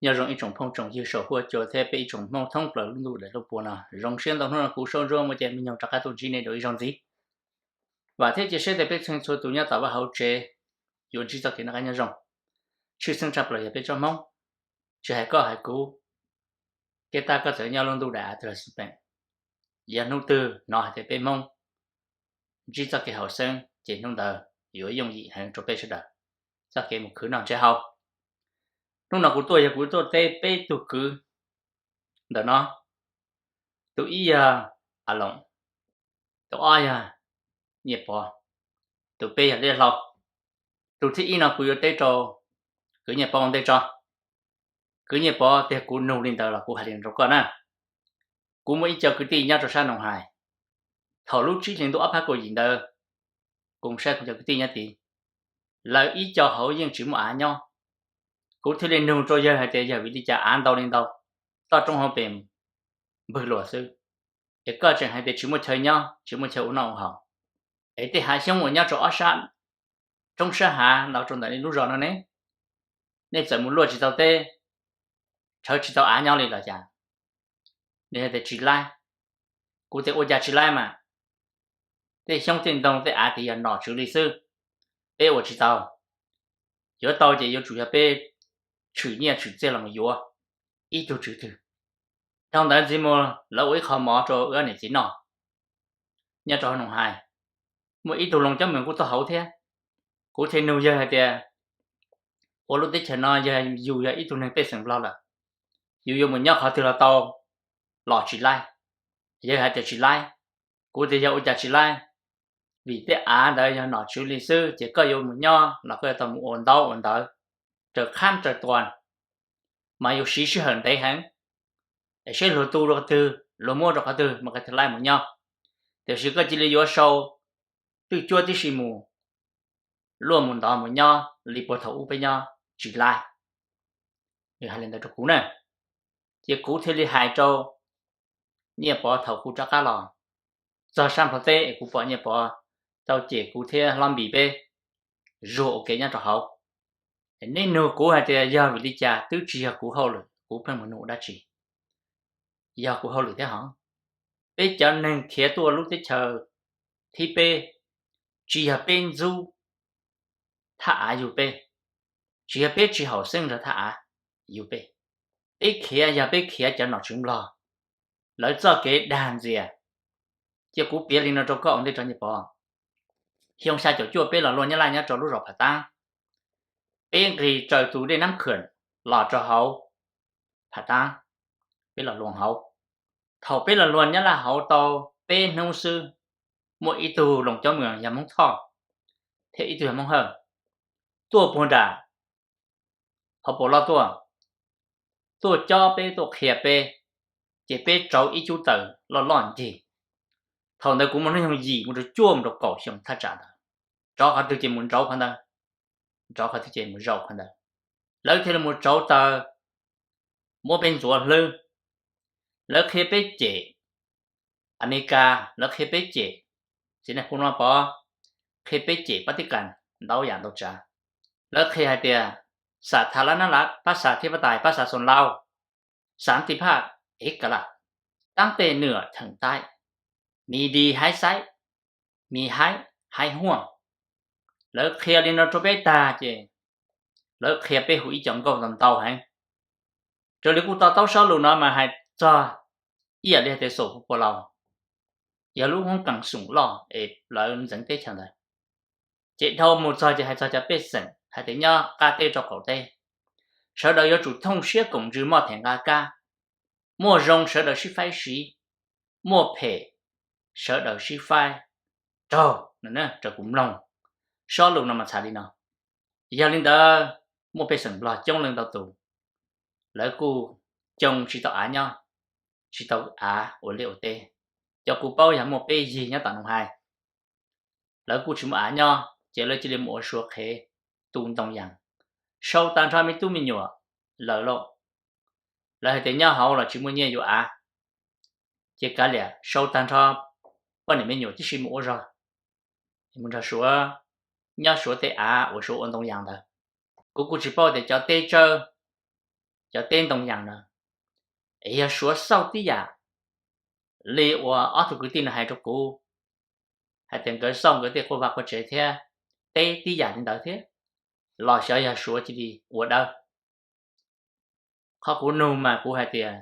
Nyob zoo ib tsoom phooj tsoom ywg saum huab cua thiab peb ib tsoom Hmoob thoob plaws lub ntuj daim lub puag no. Zoo siab ntau hnub no kuv Saub Ntsuab muaj caij muaj nyoog rov qab tuaj ntsib nej dua ib zaug ntxiv. Vam thiab cia siab tias peb txhua tus nyob tom vaj hauv tsev yuav ntsib txoj kev noj qab nyob zoo. Tshwj xeeb tshaj plaws yog peb tsoom Hmoob, tsis hais koj hais kuv, kev tab koj txawm nyob lub ntuj daim av twg los xij peem, yog hnub twg hnov hais tias peb Hmoob ntsib txoj kev haum xeeb ces hnub ntawd yuav yooj yim heev rau peb sawv daws txoj kev mus khwv noj ntsib haus. Hnub no kuv tuaj yog kuv tuaj teb peb tug kwv ntawm no. Tus ib yog A Loos, tus ob yog Nyiaj Pov, tus peb yog Liab Hlau. Tus thib ib no kuv yuav teb rau kwv Nyiaj Pov ua ntej tso. Kwv Nyiaj Pov, tiag kuv nug li ntawd los kuv hais li no rau koj na. Kuv muaj ib co kwv tij nyob rau sab Noos Hais. Thaum lub tsib hlis ntuj ob phav kaum yim ntawd, kuv mus saib kuv cov kwv tij nyob tid, lawv ib co hauv yeej tsis muaj av nyob. Kuv thiaj li nug rau yawg hais tias yawg, vim li cas av ntau li ntau, toj roob hauv pes npwg luas xwb, es koj tseem hais tias tsis muaj chaw nyob tsis muaj chaw ua noj ua haus, es tej hav xyoob uas nyob rau ob sab roob sab hav ntawd rau ntawm nej lub zos no ne, nej txawm mus luaj tsis tau teb, tshawb tsis tau av nyob li los cas? Nws hais tias tsis laib. Kuv tias ua cas tsis laib mas, tej xyoob tej ntoo tej av tid yog nom tswv li xwb, peb ua tsis tau. Yuav tau ces yuav tsum yog peb tshwm nyiaj tshwm txiaj los mus yuav ib tug tswv twg. Dhau ntawd ntxiv mus lawv ua ib qho mov rau wb ob niam txiv noj nyob rau hauv Noos Hais. Muaj ib tug Loos Cob Meem kuj tuaj hauv thiab. Kuv thiaj nug yawg hais tias, ua lub teb chaws no yog yus yog ib tug neeg pej xeem Nplog lawm, yus yuav mus nyob qhov twg los tau los tsis laib? Yawg hais tias tsis laib. Kuv tias yog ua cas tsis laib? Vim tej av ntawd yog nom tswv li xwb ces koj yuav mus nyob los koj yuav tau mus ua ntaub ua ntawv raws qhab raws tuas, mas yuav siv sij hawm ntev heev, es seb luag tu rau qhov twg, luag muab rau qhov twg mas koj thiaj laib mus nyob. Tiam sis koj cia li yuav sau twj cuab tib si mus luaj mus ntov mus nyob li puag thaum ub peb nyob tsis laib. Nws hais li ntawd rau kuv na, ces kuv thiaj li hais rau Nyiaj Pov thaum kuv rov qab los txog sab Nplog teb es kuv pom Nyiaj Pov tau cem kuv thiab hlob Npis peb zuag ua ke nyob rau hauv. Neb nug kuv hais tias yog vim li cas, twb tsis yog kuv hauj lwm, kuv pheej mus nug ua dab tsi? Yog kuv hauj lwm thiab hos. Peb cov neeg khiav tuaj lub teb chaws thib peb, tsis yog peb ntxub thaj av yug peb, tsis yog peb tsis haum xeeb nrog thaj av yug peb. Peb khiav yog peb khiav cov nom tswv Nplog lawv txoj kev dag ntxias. Cia kuv piav li no rau koj ua ntej tso Nyiaj Pov. Xyoo xya caum cuaj peb los luag Nyab Laj nyob rau lub zos Phav Taab, peb nqis raws tus dej Nab Khwm los rau hauv Phav Taab, peb los luag hauv. Thaum peb los luag Nyab Laj hauv tau peb hnub xwb, muaj ib tug Loos Cob Meem yog Hmoob Thoj thiab ib tug yog Hmoob Hawj tuaj puag nram hauv paus loj tuaj, tuaj cob peb tuaj qhia peb, ces peb rauv ib cub taws loj loj ncig. Thaum ntawd kuv muaj hnub nyoog yim mus rau cuaj mus rau kaum xyoo thaj tsam ntawd, rov qhov twg ces mus nrauv qhov ntawd, rov qhov twg ces mus zaum qhov ntawd. Lawv thiaj li mus rauv taws muab peb ntxuav hlwb. Lawv qhia peb cem Amelikas, lawv qhia peb cem txiv neej Phu Nua Pov, qhia peb cem Pab Tib Kas ntau yam ntau tsav. Lawv qhia hais tias xas tha la nab lav pab xas thib pab tais pab xas xoos lau, xas tib phaj ev ka lam, taab tej nwm theem taib, mis dis haib xaib, mis haib, haib huaj. Lawv qhia li no rau peb tag ces lawv qhia peb hu ib co nkauj ntau ntau heev. Raws li kuj to taub sob lus no mas hais txog ib yam li hais tias xum pua laus yog lub hoob kas xoom loj es lawv ntxeev teb chaws ntawd. Ces dhau mus txog ces hais txog cov pej xeem hais tias nyob qab teb rau qaum teb, sawv daws yuav tsum thooj siab koom ntsws moj them nqa kab, muaj zoo sawv daws sib faib siv, muaj phem sawv daws sib faib raug. Raws kuv mloog, sob lus no mas txhais li no. Yog li ntawd, muaj pej xeem Nplog coob leej ntau tus, lawv kuj coo tsis tau av nyob, tsis tau av ua liaj ua teb. Cov kuv paub yog muaj peb yig nyob tom Noov Hais, lawv kuj tsis muaj av nyob ces lawv cia li mus ua suav qhev tu ntoo yas, sau tag nrho me tub me nyuam lawm lauj. Lawv hais tias nyob hauv los tsis muaj nyiaj yuav av, ces kav liam sau tag nrho poj niam me nyuam tib si mus ua zog, mus nrog suav, nyob suav tej av uas suav ua ntoo yas ntawd. Kuv kuj tsis paub tias cov teb tsawb cov teb ntoo yas na, es yog Suav xauj tib yam li uas ob tug kwv tij no hais rau kuv, hais tias nkawd xauj nkawd tej quaj vaj quaj tsev thiab teb tib yam li ntawd thiab, los xyov yog Suav cia li ua dawb. Qhov kuv nug mas kuv hais tias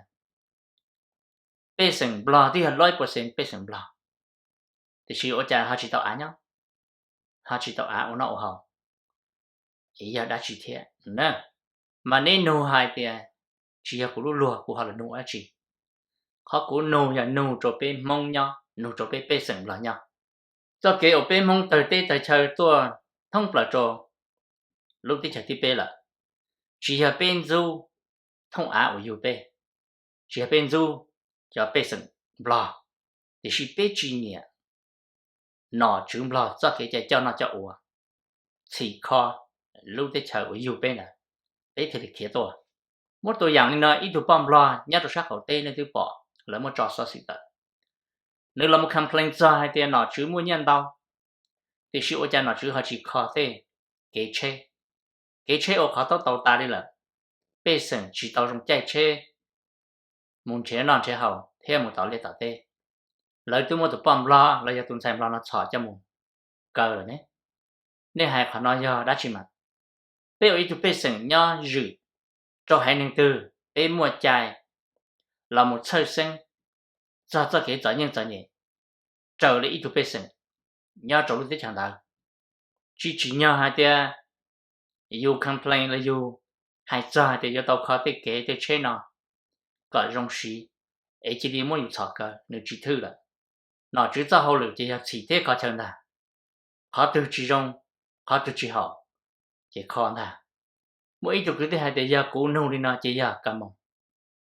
pej xeem Nplog twb yog loj ib puas xees pej xeem Nplog, tiam sis ua cas ho tsis tau av nyob, ho tsis tau av ua noj ua haus, es yog dab tsi thiab na? Mas neb nug hais tias tsis yog kuv lub luag, kuv ho los nug ua dab tsi? Qhov kuv nug yog nug rau peb Hmoob nyob, nug rau peb pej xeem Nplog nyob. Txoj kev uas peb Hmoob tawg teb tawg chaw tuaj thoob plaws rau lub teb chaws thib peb lawm, tsis yog peb ntxub thooj av uas yug peb, tsis yog peb ntxub cov pej xeem Nplog, tiam sis peb tsis nyiam nom tswv Nplog txoj kev cai coj noj coj ua, txhim kho lub teb chaws uas yug peb ntawd, peb thiaj li khiav tuaj. Muab tua yam li no, ib tug poj Nplog nyob rau sab qaum teb nej twb pom lawv muab tso xov xwm tawm, nws los mus complain txog hais tias nom tswv muaj nyiaj ntau, tiam sis ua cas nom tswv ho tsis kho tej kev tsheb, kev tsheb ua qhov taub tau tas li lawm, pej xeem tsis tau zoo caij tsheb mus nrhiav noj nrhiav haus thiab mus tom liaj tom teb. Lawv twb muab tus poj Nplog los yog tus ntxhais Nplog no txhom coj mus kaw lawm ne. Nej hais qhov no yog dab tsi mas? Peb ua ib tug pej xeem nyob zwm rau haiv neeg twg, peb muaj cai los mus txhawj xeeb txog txoj kev txom nyem txom nyem raws li ib tug pej xeem nyob rau lub teb chaws ntawd. Tsis tsim nyog hais tias yus complain los yus hais txog hais tias yuav tau kho tej kev tej tsheb no kom zoo siv, es cia li muab yus txhom kaw, nws tsis thwj lawm. Nom tswv txoj hauj lwm ces yog txhim thiab kho chaw ntag. Qhov twg tsis zoo, qhov twg tsis haum, ces kho ntag. Muaj ib tug kwv tij hais tias yog kuv nug li no ces yog ka moos.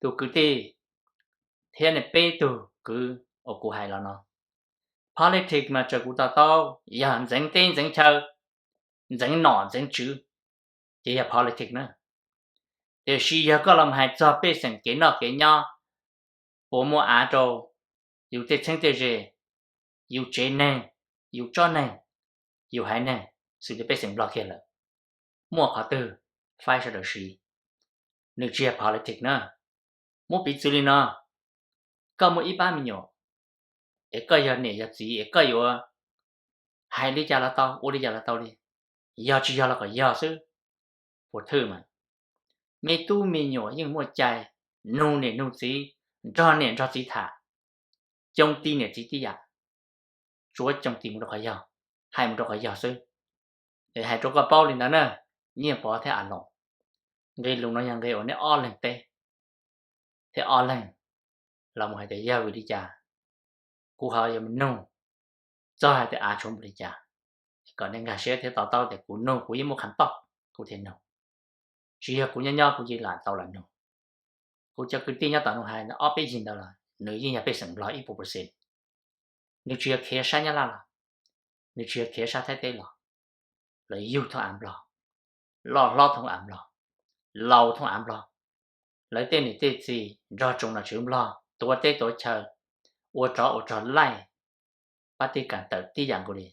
Tus kwv tij thiab nej peb tug kwv uas kuv hais los no, politics mas txawm kuv to taub yog ntxeev teb ntxeev chaw, ntxeev nom ntxeev tswv, ces yog politics na. Tiam sis yog koj los hais txog pej xeem kev noj kev nyob, puas muaj av rau yus tej txheeb tej ze, yus tsev neeg, yus tsob neeg, yus haiv neeg, xws li pej xeem Nplog kiag lawm, muaj qhov twg faib sawv daws siv? Nws tsis yog politics na. Muab piv txwv li no, koj muaj ib pab me nyuam, es koj yog niam yog txiv es koj yuav hais li cas los tau, ua li cas los tau li, yog tsis yog los kom yog xwb, puas thwj mas? Me tub me nyuam yeej muaj cai nug niam nug txiv, nrog niam nrog txiv tham, coo ti niam txiv tib yam, tsuav coo ti mus rau qhov yog, hais mus rau qhov yog xwb. Es hais rau koj paub li ntawd na, Nyiaj Pov thiab A Loos, nqe lus no yog nqe uas nej ob leeg teb thiab ob leeg los mus hais tias yog vim li cas kuv ho yuav mus nug txog hais tias av tshuav npaum li cas, kom nej nkag siab thiab to taub tias kuv nug kuv yeej muaj qhov toj kuv thiaj nug. Tsis yog kuv nyob nyob kuv cia li lam tau lam nug. Kuv cov kwv tij nyob tom Noo Hais ob peb yig ntawd los nws yeej yog pej xeem Nplog ib puas percent. Nws tsis yog khiav sab Nyab Laj los, nws tsis yog khiav sab Thaib teb los, lawv yug thooj av Nplog, loj hlob thooj av Nplog, laus thooj av Nplog. Lawv tej niam tej txiv nrog tsoom nom tswv Nplog tuav teb tuav chaw, ua rov ua rog laij, pab tij kam tawm tib yam nkaus li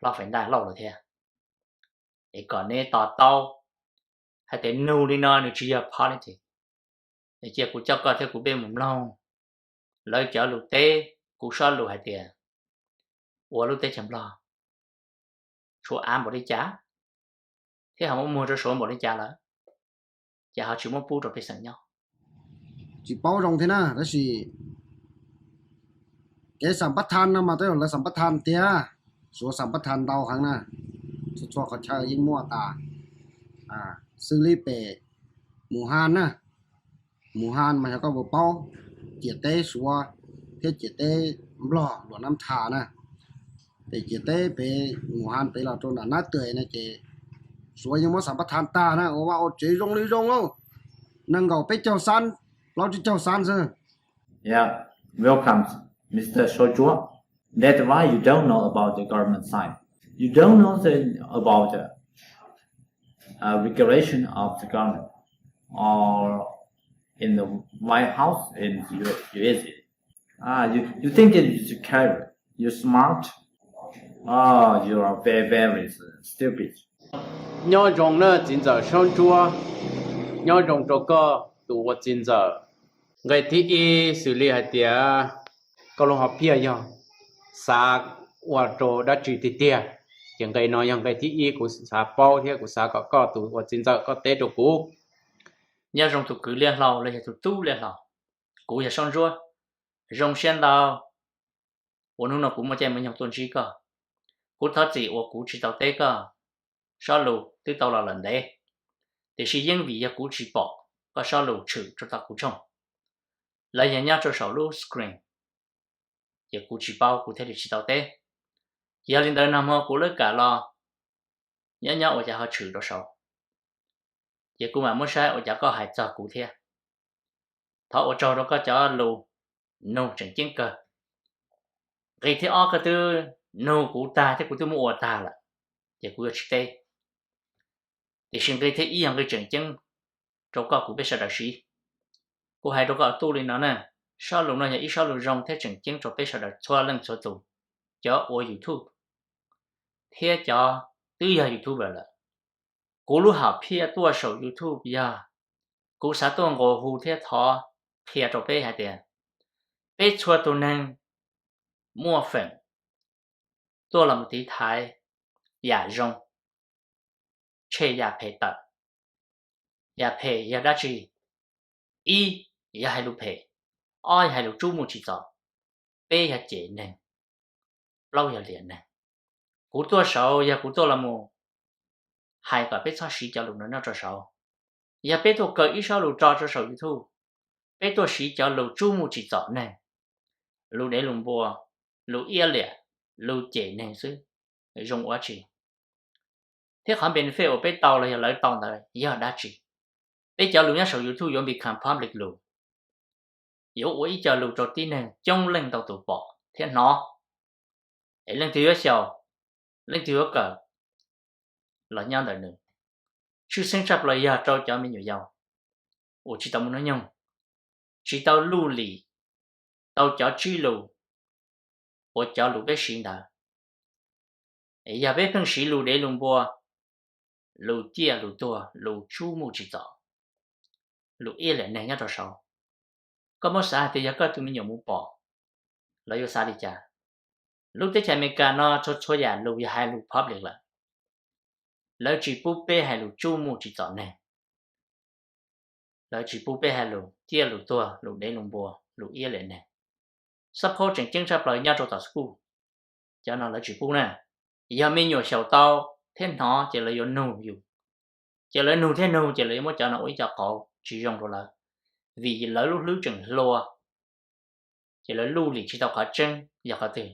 hlob Fais Ntaj Lauj lawm thiab. Es kom neb to taub hais tias nug li no nws tsis yog politics. Es cia kuv coj koj thiab kuv peb mus mloog lawv cov lus teb kuv sob lus hais tias ua lub teb chaws Nplog tshuav av npaum li cas thiab ho muab muag rau Suav npaum li cas lawm, ces ho tsis muab pub rau pej xeem nyob. Tsis paub zoo thiab na, tab sis kev xam pab than no mas twb yog lawv xam pab than tiag, Suav xam pab than ntau heev na, txhua txhua qhov chaw yeej muaj tas, xws li pem Mus Han na, Mus Han mas yog koj puas paub, ciam teb Suav thiab ciam teb Nplog luam Nab Thas na, pem ciam teb pem Mus Han pem los rau nram Nab Tuam no ces Suav yeej muab xam pab than tag na, ua vaj ua tsev zoo li zoo lauj, nees nkaum peb caug xab, plaub tsib caug xab xwb. Yeah, welcome, Mister Showzhuo. That's why you don't know about the government side. You don't know the, about the uh, regulation of the government or in the White House in the U S. Ah, you, you think that you're clever, you're smart? Oh, you are very, very stupid. Nyob zoo na txiv ntxawm Saub Ntsuab. Nyob zoo rau koj tus ua txiv ntxawm. Nqe thib ib xws li hais tias koj lub hom phiaj yog xav ua rau dab tsi tiag tiag, ces nqe no yog nqe thib ib kuv xav paub thiab kuv xav kom koj tus ua txiv ntxawm koj teb rau kuv. Nyob zoo tus kwv Liaj Hlau los yog tus tub Liaj Hlau, kuv yog Saub Ntsuab. Zoo siab ntau uas hnub no kuv muaj caij muaj nyoog tuaj ntsib koj. Kuv thov txim uas kuv tsis tau teb koj, Sob Lus twb tau los lawm ntev, tiam sis yeej vim yog kuv tsis pom koj Sob Lus tshwm rau tom kuv tshooj, lawv yog nyob rau saum lub screen, ces kuv tsis paub kuv thiaj li tsis tau teb. Yog li ntawd nag hmo kuv lawv kam los nyob nyob ua cas ho tshwm rau saud, ces kuv mam muab saib ua cas koj hais txog kuv thiab. Thov ua tsaug rau koj cov lus nug tseem ceeb kawg. Nqe thib ob koj twb nug kuv tag thiab kuv twb muab ua tag lawm, ces kuv yuav tsis teb. Tiam sis nqe thib ib yog nqe tseem ceeb rau koj kuv peb sawv daws siv. Kuv hais rau koj tuj li no na, Sob Lus no yog ib Sob Lus zoo thiab tseem ceeb rau peb sawv daws txhua leej txhua tus, cov ua YouTube thiab cov twb yog YouTuber lawm. Kuv lub hom phiaj tuaj saum YouTube yog kuv xav tuaj nqua hu thiab thov qhia rau peb hais tias peb txhua tus neeg muaj feem tuaj los mus tiv thaiv yam zoo, tshem yam phem tawm. Yam phem yog dab tsi? Ib, yog hais lus phem. Ob, yog hais lus tsub muj tsim txom. Peb, yog cem neeg. Plaub, yog liam neeg. Kuv tuaj saud yog kuv tuaj los mus hais kom peb txhob siv cov lus no nyob rau saud. Yog peb tuaj kaw ib Sob Lus tso rau saum YouTube, peb tuaj siv cov lus tsub muj tsim txom neeg, lus dev lus npua, lus iab liam, lus cem neeg xwb, zoo ua dab tsi? Thiab qhov benefit uas peb tau los yog lawv tau ntawd yog dab tsi? Peb cov lus nyob saum YouTube yuav become public lus, yuav ua ib co lus rau tib neeg coob leej ntau tus pom thiab hnov, es leej twg yuav xyaum, leej twg yuav kawm los nyob ntawm nws. Tshwj xeeb tshaj plaws yog rau cov me nyuam yaus uas tsis tau muaj hnub nyoog, tsis tau luj lim tau cov tswb lus uas cov lus peb siv ntawd. Yog peb pheej siv lus dev lus npua, lus ciaj lus tuag, lus tsub muj tsim txom, lus iab liam neeg nyob rau saud, koj muab xav hais tias yog koj tus me nyuam mus pom, lawv yuav xav li cas? Lub teb chaws Amelikas no txhua txhua yam lus yog hais lus public lawm. Lawv tsis pub peb hais lus tsub muj tsim txom neeg. Lawv tsis pub peb hais lus ciaj lus tuag, lus dev lus npua, lus iab liam neeg. Xab phaub tseem ceeb tshaj plaws nyob rau tom school, cov no lawv tsis pub na. Yog me nyuam xyaum tau thiab hnov ces lawv yuav nug yus, ces lawv nug thiab nug ces lawv yuav muab cov no ua ib co qauv tsis zoo rau lawv, vim lawv lub hlwb tseem hluas, ces lawv luj lim tsis tau qhov tseeb yog qhov twg,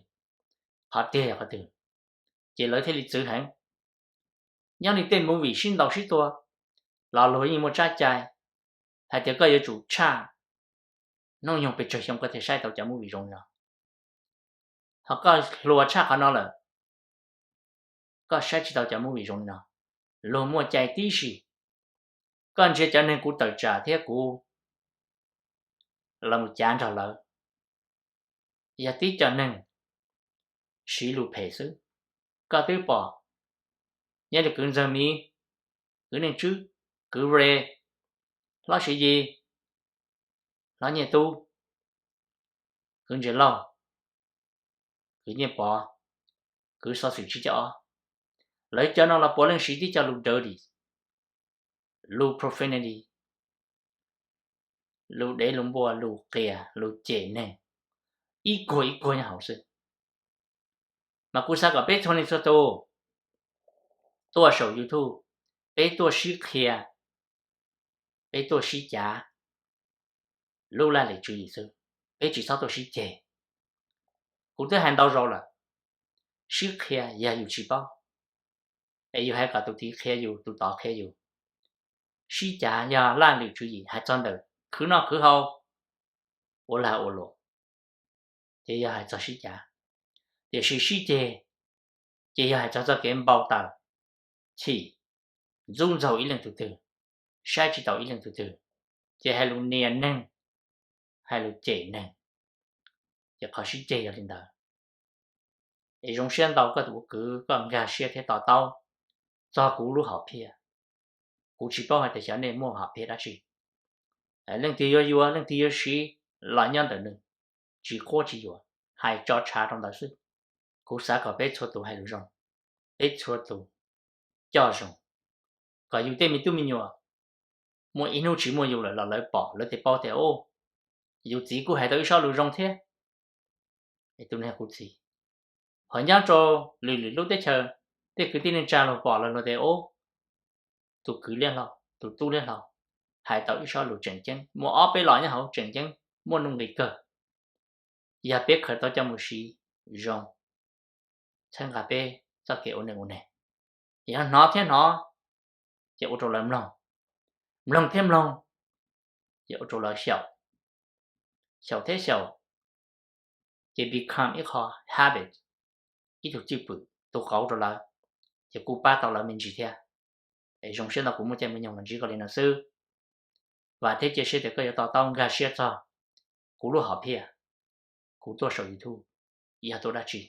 qhov tiag yog qhov twg, ces lawv thiaj li txwv heev. Nyob li tej movie sib ntaus sib tua los luag yeej muaj tsab cai hais tias koj yuav tsum tshaj hnub nyoog pes tsawg xyoo koj thiaj saib tau cov movie zoo li no. Ho koj hluas tshaj qhov no lawm, koj saib tsis tau cov movie zoo li no. Luag muaj cai tib si. Koj ntsia cov neeg kuv tawm tsam thiab kuv los mus cav nrog lawv, yog tib co neeg siv lus phem xwb. Koj twb pom nyob li kwv Ntxawg Miv, kwv Neej Tswb, kwv Re, hlob Siv Yis, hlob Nyiaj Tub, kwv Ntsia Lauj, kwv Nyiaj Pov, kwv Xov Xwm Tsib Caug Ob, lawv cov no los puav leej siv tib co lus dirty, lus profanity, lus dev lus npua, lus qias, lus cem neeg, ib kuag ib kuag nyob hauv xwb. Mas kuv xav kom peb txhua leej txhua tus tuaj saum YouTube, peb tuaj sib qhia, peb tuaj sib cav lub laj lim tswv yim xwb, peb tsis txhob tuaj sib ceg. Kuv twb hais ntau zaus lawm, sib qhia yog yus tsis paub, es yus hais kom tus tid qhia yus, tus tod qhia yus. Sib cav yog laj lim tswv yim hais txog ntawm khwv noj khwv haus, ua lag ua luam, ces yog hais txog sib cav. Tiam sis sib ceg ces yog hais txog txoj kev npau taws, chim, ntxub ntxaug ib leej tug twg, saib tsis taus ib leej tug twg, ces hais lus nias neeg, hais lus cem neeg, ces qhov sib ceg yog li ntawd. Es zoo siab ntau koj tus ua kwv koj nkag siab thiab to taub txog kuv lub hom phiaj. Kuv tsis paub hais tias xyov nej muaj hom phiaj dab tsi. Leej twg yuav yuav, leej twg yuav siv los nyob ntawm nws, tsis qhuab tsis yuam, hais tso tshav rau ntawd xwb. Kuv xav kom peb txhua tus hais lus zoo, peb txhua tus coj zoo, kom yus tej me tub me nyuam muaj ib hnub tsis muaj yus lawm los lawv pom lawv thiaj paub tias, u, yus txiv kuj hais tau ib sob lus zoo thiab. Tus niag kuv txiv, qhov nyob rau lwm lwm lub teb chaws, tej kwv tij neej tsa los pom los luag tias, u, tus kwv liab hlau, tus tub liab hlau, hais tau ib sob lus tseem ceeb, muaj ob peb los nyob hauv tseem ceeb, muaj nuj nqis kawg. Yog peb khaws tau coj mus siv zoo, txhawb nqa peb txoj kev ua neej ua neg. Yog hnov thiab hnov, ces ua rau lawv mloog, mloog thiab mloog, ces ua rau lawv xyaum, xyaum thiab xyaum, ces become ib qho habit, ib tug cwj pwm tus qauv rau lawv, ces kuj pab tau lawv me ntsis thiab. Es zoo siab ntau kuv muaj caij muaj nyoog los ntsib koj li no xwb. Vam thiab cia siab tias koj yuav to taub nkag siab txog kuv lub hom phiaj, kuv tuaj saum YouTube yog tuaj dab tsi.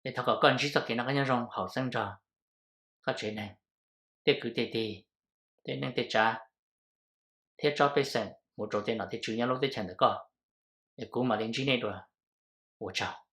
Es thov kom koj ntsib txoj kev noj qab nyob zoo hauv xeeb nrog koj tsev neeg, tej kwv tej tij, tej neej tej tsav, thiab tsob pej xeem mus rau tej nom tej tswv nyob lub teb chaws ntawm koj. Es kuv mam li ntsib nej dua, ua tsaug.